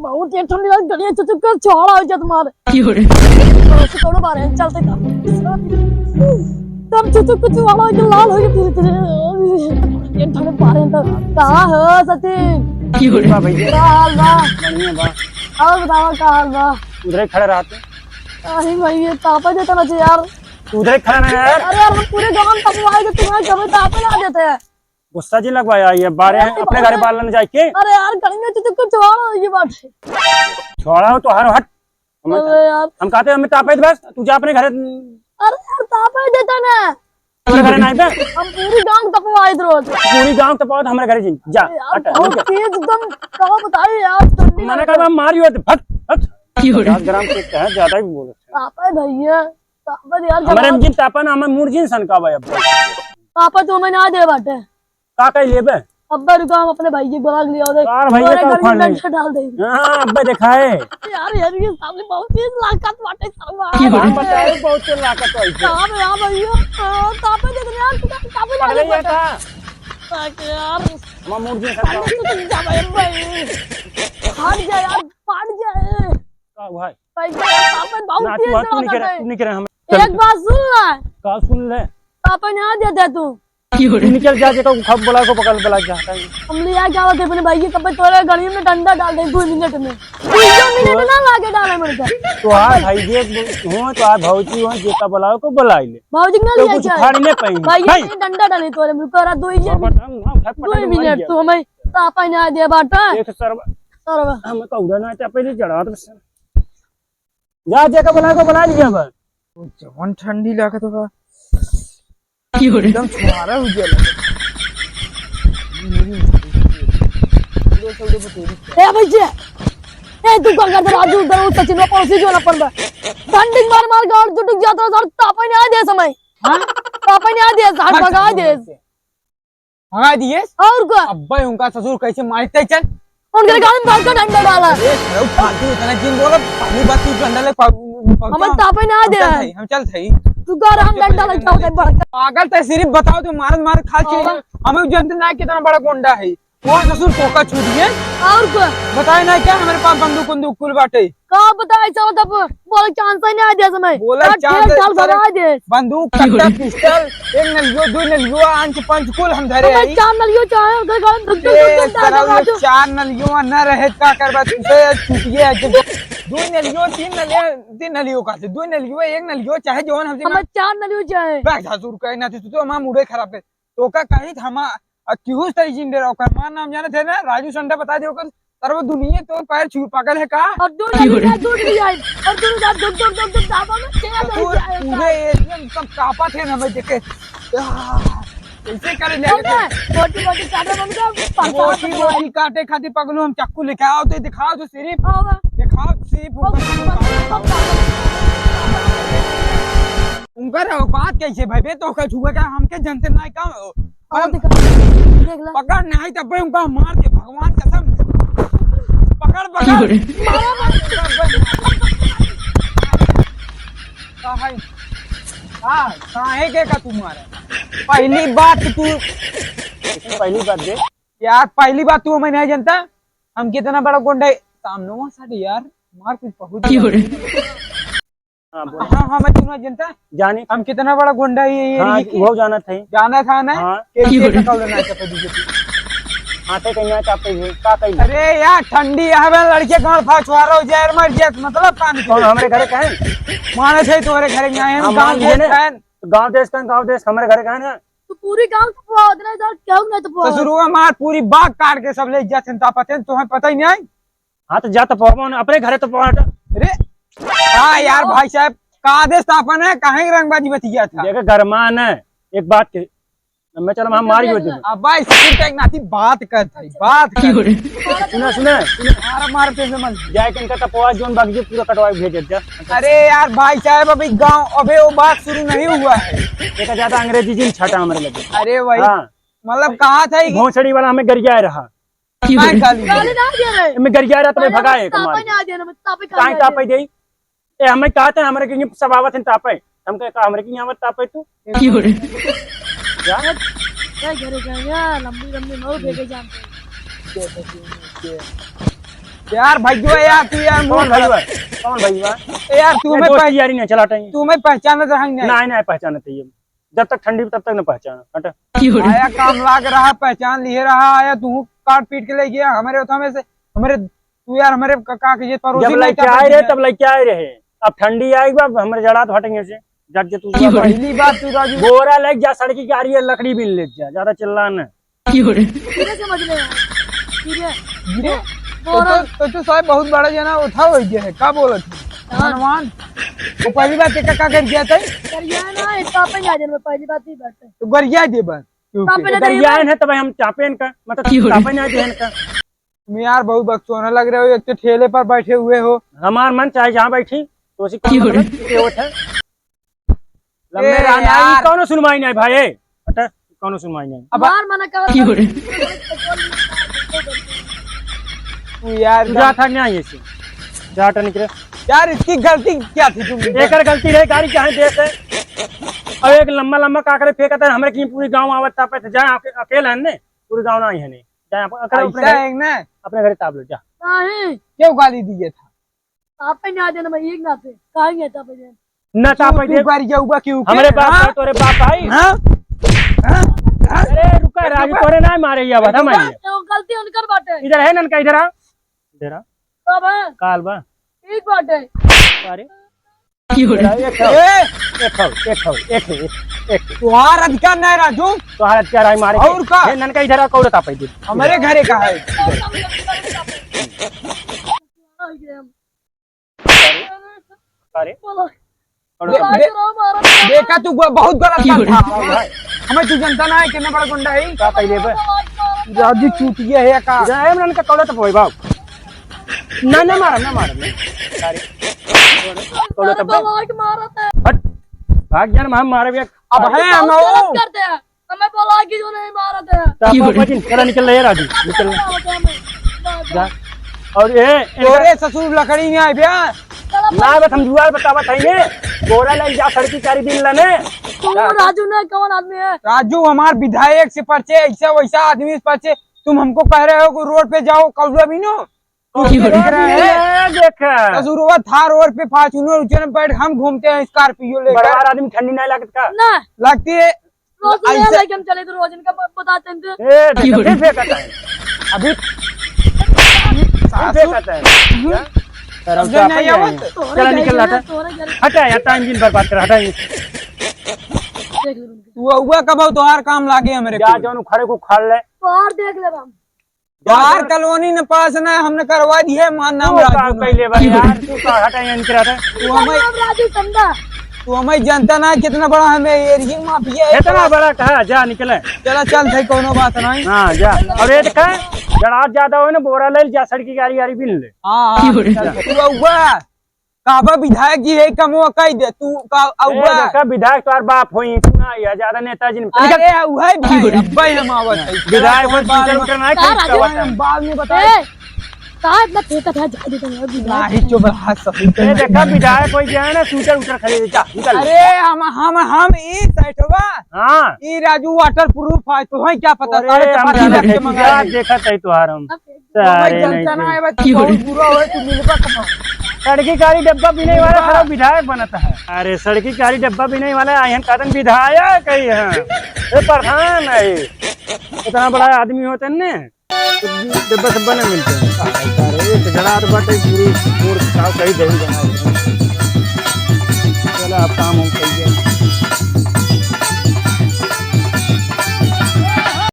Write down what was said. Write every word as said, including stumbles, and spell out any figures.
बहुत ये ठंडी लग गई है, चुचुक कर छुआड़ा हो जात मार। क्यों रे? तो से तोड़ो मारे, चलते तब। तब चुचुक कर छुआड़ा हो के लाल हो के धीरे धीरे। ये ठंडी मारे तो। कहाँ हो सचिन? क्यों रे? बा भैया। का हाल बा? बढ़िया बा। और बतावा का हाल बा? उधरे खड़े रहते। अरे भाई, ये तापा देता ना यार। उधरे खड़ा ना यार। अरे यार, हम पूरे गांव में तपवाए के तुम्हारे घर में तापा ना देते हैं। गुस्सा जी लगवाया ये बारे अरे अपने घरे बाल न जाए के। अरे यार, करेंगे तो तुमको छुआड़ा हो ये बात। छुआड़ा हो तो हर हट। हम, अरे यार। हम कहते हैं, हमें तापे बस, तू जा अपने घरे। अरे यार, तापे देता ना। अपने घरे नहीं बे। हम पूरी गांव तपवाए रोज। पूरी गांव तपवाए तो हमारे घरे जी। जा, अरे यार, हट, बहुत निकल। तेज एकदम, कहो बताइए यार, ठंडी मैंने लग कहा, हम मारियो, हट, हट। क्यों रे? पचास ग्राम से कहे, ज्यादा ही बोले। तापे भैया, तापे यार, हमारे जवाब। जिन तापा ना, हमारे मूड जिन सन का भाई अब। तापे तो मैं ना दे बाटे। का कह लेबे? अब्बा रुका, हम अपने भाई के बुला के ले आओ दे। यार भाई, तोरे का घर में उखाड़ ले। डंडा डाल दे। हाँ, अब्बा देखा है। यार, यार, ये सामने बहुत तेज लाकत बाटे, सरवा। की बात बताए, बहुत तेज लाकत बाटे। कहाँ पे आ भैया? हाँ, कहाँ पे देख रहे हैं? कहाँ पे पकड़े लाकत ये बाटे? का? ताकि यार, हमारा मूड जी अरे, तू तो जा भाई, भाई। फाट जाए यार, फाट जाए। का हुआ है? भाई, यार, कहाँ पे बहुत ना, तेज तू, तू नहीं लाकत करे, है। तू नहीं करे, हम एक बात सुन ले। का सुन ले? कहाँ पे ना दे दे तू। तू निकल जा, जेका खप बोला को पकड़ बोला जा। हम ले आके आवत है अपने भाई के कपड़े तोरे गली में डंडा डाल दे दो मिनट में। दो मिनट ना लागे डाले मेरे को। तो आ भाई जे हो, तो आ भौजी हो, जेका बोलाओ को बोलाई ले। भौजी ना तो ले कुछ जाए। उखाड़ ले पाई। भाई भाई। ये डंडा डाले तोरे मेरे को, अरे दो ही बाबा, मिनट। हम, हम खप दो पकड़ के मर मिनट गया। तू हमें तापा ना दे बाटा। एक सरवा। सरवा। हम कौड़ा ना चापे ले जड़ा तो। जा, जेका बोला को बोला लिया बा। ओ, जवन ठंडी लागत बा। की हो रे? एकदम छुहारा हो गया लगे। ए भैया, ए तू का करत राजू, उधर वो सचिन पड़ोसी जो ना पड़ बा। ठंडी मार मार गाड़ जुटुक जात रहा, तापे नहीं आ दे समय। हाँ? तापे नहीं आ दे, हट भगा दे। भगा दिए। और का? अब्बे उनका ससुर कैसे मारते चल। उनके गाल में भर के डंडा डाला। ए, सरऊ फालतू इतना जिन बोला, पहली बात तू डंडा ले पा-, पा-, हमें तापे ना हम दे। चल सही, हम चल सही। तू कर हम डंडा ले जाओ कहीं भर के। पागल ते सिर्फ बताओ तो मार मार खा के हाँ। हमें जनते ना कितना बड़ा गुंडा है। वो ससुर पोका छू दिए। और का? बताए ना क्या हमारे पास बंदूक उंदूक कुल बाटे? का पता ऐसा होता प-, बोले चांस ही नहीं आ दिया समय। बोले काट चांस खेल है, चाल सर, भगा दे। बंदूक, कट्टा, पिस्टल, एक नलियो, दो नलियो, आंच पंच कुल हम धरे हमें आई। चार नलियो चाहे, उधर गाड़ी धुक, धुक, ए, धुक, धुक, सरल धुक, में धुक। चार नलियो न रहे, का करबा, तुझे छुटिए है, जब दो नलियो, तीन नलियो, तीन नलियो का से, दो नलियो, एक नलियो, चाहे जौन हमसे हमें मांग। चार नलियो चाहे। बैठ जा, दूर कहे ना, तू तो हमारा मूडे खराब कर। तो का कहीं था, हमा-, आ, क्यों सही जिंदे रहो, ओकर माँ नाम जाने थे ना, राजू संडा बता दे, ओकर तरफ दुनिया तो पैर छू, पागल है का? और दूर क्यों नहीं रे? जा, दूर नहीं जाए। और दूर जा, दूर, दूर, दूर, दूर, दाबा में तेल तो हो जाए, पूरे एकदम सब कांपा थे ना, मैं देखे। आह, कैसे करे ले कौन है? मोटी, मोटी काटे बन गया, पापा मोटी, बन गया। मोटी काटे खातिर पगलू हम चाकू लेके आओ तो दिखाओ तो सिर्फ। हाँ, हाँ। दिखाओ सिर्फ। वो, वो, वो, वो, उनकर औकात कैसे भाई बे? तो का छुआ का हमके जनते नाई का हो? आओ हम दिखा, देख ला। पकड़ नहीं तब बे उनका मार दे भगवान कसम। पकड़, पकड़। क्यों रे? मारो, मारो। का है? का? काहे के का तू मारे? पहली बात तू पहली बात दे। यार पहली बात तू हमें नहीं जनता। हम कितना बड़ा गुंडा है। सामने वहाँ साथ यार मार कुछ बहुत क्यों रे? हाँ, बोल। हाँ, हाँ, मैं तुम्हें जनता। जानी। हम कितना बड़ा गुंडा है ये हाँ, एरिया के। वो जाना था। जाना था ना? हाँ। कैसे क्यों रे? पकड़ लेना है, पकड़ दीजिए। हाँ, तो कहीं ना, तो आप कहीं, का कहीं? अरे यार, ठंडी है, लड़के गांड फाड़ छुआ रहे हो, जहर मार दिया, मतलब का नहीं कौन करें? हमारे घरे का है? माने थे तुम्हारे घरे में आए हैं, हाँ, गांव मान लिए देश ना। का है। तो गांव देश का, गांव देश हमारे घरे का है ना? तो पूरी गांव को पुआ उतना इधर क्या हुआ तो पुआ? ससुरुआ मार पूरी बाग काट के सब ले जाते हैं, तापते हैं, तुम्हें पता ही नहीं। हाँ, तो जा तो पवा, अपने घरे तो पवा हटा। अरे, हाँ यार, भाई साहब, का आदेश था अपन है, काहे के रंगबाजी बतिया था? देखे, गरमा न, एक बात के, मैं चलो, हम मारी होती। अब भाई, ससुर का एक नाती बात कर था, बात कर। सुना, सुना, सुना। मारा, मार, पे से मत। जाए के इनका तपवा जोन बाग जी पूरा कटवा के भेज दे। अरे यार, भाई साहब, अभी गांव, अबे वो बात शुरू नहीं हुआ है। देखा जाता अंग्रेजी जी छटा हमारे लगे। अरे भाई, हाँ। मतलब कहा था कि भोसड़ी वाला हमें गरिया रहा। काहे गाली दे? गाली ना दे रहे। मैं गरिया रहा तो मैं भगाए तापे मार। ना दे ना, तापे काहे तापे दे? ए, हमें कहा था, हमारे के सब आवत हैं तापे। हम कहे, "का हमरे के यहाँ आवत तापे तू?" क्यों रे? क्या? ए, घरे गए हैं, लंबी लंबी मऊ भेजे जानते हैं। यार भैया, यार तू यार कौन मूर्ख भैया? है। कौन भैया? ए यार, तू ये हमें दोस्ती पह-, यारी नहीं चलाता है। तू हमें पहचानत रहा नहीं। नहीं, नहीं पहचानत है ये। जब तक ठंडी तब तक न पहचान। हट। आया काम लाग रहा, पहचान लिए रहा, आया तू काट पीट के ले गया हमारे उठा में से, हमारे, तू यार हमारे का, का के ये पड़ोसी जब नहीं लइके था आए रहे, बच्चा। तब लइके आए रहे। अब ठंडी आए बा, हमारे जड़ा तो हटेंगे से। जब जे तू पहली बात तू राजू। बोरा लेके जा, सड़की गाड़ी है, लकड़ी बीन ले जा, ज्यादा चिल्ला न। धीरे समझ ले यार, धीरे। धीरे? तो, बोरा। तो, तो, तो साहब बहुत बड़ा जना उठा हो गया है, का बोलत है? हाँ। हनुमान, वो पहली बार तेका का कर गया था? कर गया ना, इतना पे जा देना, पहली बात ही बात है। तो गरिया दे बस। क्यों? चापे ना गरिया देना। है, तब हम चापे इनका, मतलब, चापे ना दे इनका। तुम यार बहुत बकचोना लग रहे हो, एक तो ठेले पर बैठे हुए हो। हमार मन चाहे जहाँ बैठी, तो उसी कौन मतलब, ये होता है? लम्बे ए रहना, यार। ई कौनो सुनवाई नहीं भाई, हटा, कौनो सुनवाई नहीं। अब मार मना कर। की हो रे? तू यार तू जा था नहीं ऐसे, जा हटा निकले। यार, इसकी गलती क्या थी तुम? एकर गलती रहे, गाड़ी चाहे देते। और एक लंबा लंबा काकरे फेंकता है, हमरे की पूरी गांव आवत तापे थे, जा अके-, अकेला है ने, पूरी गांव ना आई है ने, जा आप अकेले अपने ऐसा घर, है ना? अपने घरे ताप लो, जा। नहीं। क्यों गाली दिए था? आप पे ना देना भाई, एक ना पे, काहे नहीं था पे देना? ना था तू, पे तू दे। कर जाऊगा क्यों के? हमरे बाप हाँ? का तोरे बाप भाई। हाँ? हाँ? हाँ? अरे रुका राजू, रुका। तोरे ना मारे या बता रुका। मारे। तो गलती उनकर बाटे। इधर है ननका, इधर आ। इधर आ। कब है? काल बा। एक बाटे। अरे। की हो रहा है? एक हो। ए! एक हो, एक हो, एक हो, एक, एक। तुहार अधिकार नहीं राजू। तुहार अधिकार है मारे के। और का? हे ननका इधर आ, कौड़े तापे दे। हमारे घरे का है। अरे, और दे-, दे-, देखा तू ब-, बहुत गलत की काम बोले? था। हमें तू जनता ना है, कितना बड़ा गुंडा है। का पहले बे? राजू चूतिया है का? इधर आए, हमन का कौड़ा तो होई बाप। ना, ना मारा, ना मारा, ना। सारे। कौड़ा तो बे। हट। भाग जान, हम मारे भी। अब है हम गलत करते हैं। हमें बोला कि जो नहीं मारत है। तो आप की बोले? बचिन, चला निकल ले राजू, निकल ले। जा। और ये, तोरे ससुर लकड़ी में आए बे। ना बस हम जुआर बतावत है ये। बोरा ले जा, सड़की चारी दिन लने। तू राजू नहीं, कौन आदमी है? राजू हमार विधायक से परिचय, ऐसा वैसा आदमी से परिचय। तुम हमको कह रहे हो कि रोड पे जाओ, कौड़ा बीनो। की बोले? देख रहे हैं? ये देख। ससुरवा थार ओर पे Fortuner उचन बैठ, हम घूमते हैं Scorpio लेकर। बड़वार आदमी ठंडी नहीं लगत का? ना। लगती है। रोज ले ऐसे लेके हम चले तो रोज इनका ब-, बताते हैं तो। ए, की बोले? फिर फेंकता है। अभी फिर सासू फेंकता है। हम्म। क्या? शर्म समझे तो नहीं आपको आवत? नहीं है। चला निकल रहा था। तोरे घर हटा यार, टाइम दिन बर्बाद कर, हटा ये। देख ले उनके। तू हुआ कब हो, तोहार काम लागे हमरे जा, पे। जौन उखाड़े को उखाड़ ले। तोहार देख ले हम। यार, कॉलोनी न पास ना, हमने करवा दिए, हमार नाम तू राजू का ना। पहले बार यार, तू का हटा, यहाँ निकल रहा था। तू हमें, नाम राजू चंदा। तू हमें जनता ना, कितना बड़ा हमें एरिया माफिया है। इतना बड़ा कहा, जा निकले। चला चल, भाई, कोनो बात नहीं। हाँ, जा। और ये देखा, जड़ा ज्यादा हो ना, बोरा ले जा, सड़की गाड़ी, गाड़ी बीन ले। हाँ, हाँ, चल, तू हुआ। काबा विधायक जी है, कमवा कह दे, तू का ए, अउआ। देखा, विधायक तोहार बाप होई, तू ना आइया, ज्यादा नेताजी ने अरे, उहे भाई, अब्बा ही हम आवत है। विधायक हो, बाद में, उठा ना, का कहीं राजू? का हम बाद में बताए। ए, का इतना फेंकत है, जा दे तो यार, विधायक। नाही, चुप रहा, सही ए, देखा, विधायक हो गया है ना, सूटर उटर खरीदे, जा, निकल। अरे, हम, हम, हम, ई सेठवा, हाँ। ई राजू waterproof है, तो है क्या पता, अरे, साढ़े हम चार लाख के देखा, मंगा ले। देखा तै तोहार हम। अब सारे हमें जनता नहीं ना है, बस की बहुत बोले? बुरा होए, तू मिलबा कहाँ? सड़की गाड़ी डब्बा पीने वाला सारा विधायक बनता है। अरे, सड़की गाड़ी डब्बा पीने वाला, आइहन कहतन विधायक है, हाँ। ए, प्रधान है। इतना बड़ा आदमी होते ने, तो डब्बा सब्बा नहीं मिलते हैं। अरे, एक झड़ा तो बाटे, पूरी बोर्ड का कहीं दही बना दे। चलो, अब काम हम करिए।